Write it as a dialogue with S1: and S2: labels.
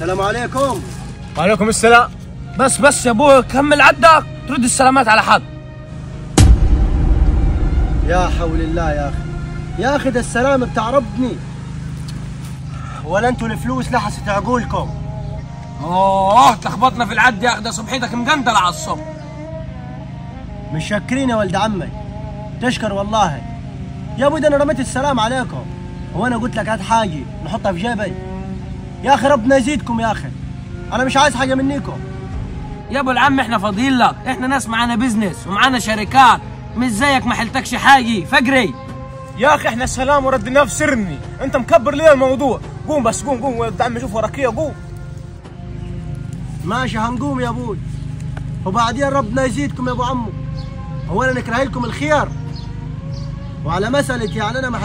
S1: السلام عليكم.
S2: وعليكم السلام.
S3: بس يا ابوي كمل عدك ترد السلامات على حد.
S1: يا حول الله يا اخي، يا اخي ده السلام بتاع ربني، ولا انتوا الفلوس لحست عقولكم.
S3: اوه تلخبطنا في العد يا اخي، ده صبحيتك مجندله على الصبح.
S1: مش شاكرين يا ولد عمي، تشكر والله يا ابوي. ده انا رميت السلام عليكم، هو انا قلت لك هات حاجة نحطها في جيبي؟ يا اخي ربنا يزيدكم يا اخي، انا مش عايز حاجة منيكم.
S3: يا ابو العم احنا فاضيين لك، احنا ناس معانا business ومعانا شركات، مش زيك ما حلتكش حاجة فجري.
S2: يا اخي احنا سلام وردناه في سرني، انت مكبر ليه الموضوع؟ قوم بس قوم قوم ولد عمي، شوف وراك ايه. قوم.
S1: ماشي هنقوم يا ابوي، وبعدين ربنا يزيدكم يا ابو عمو. هو انا نكره لكم الخير؟ وعلى مسألة يعني انا ما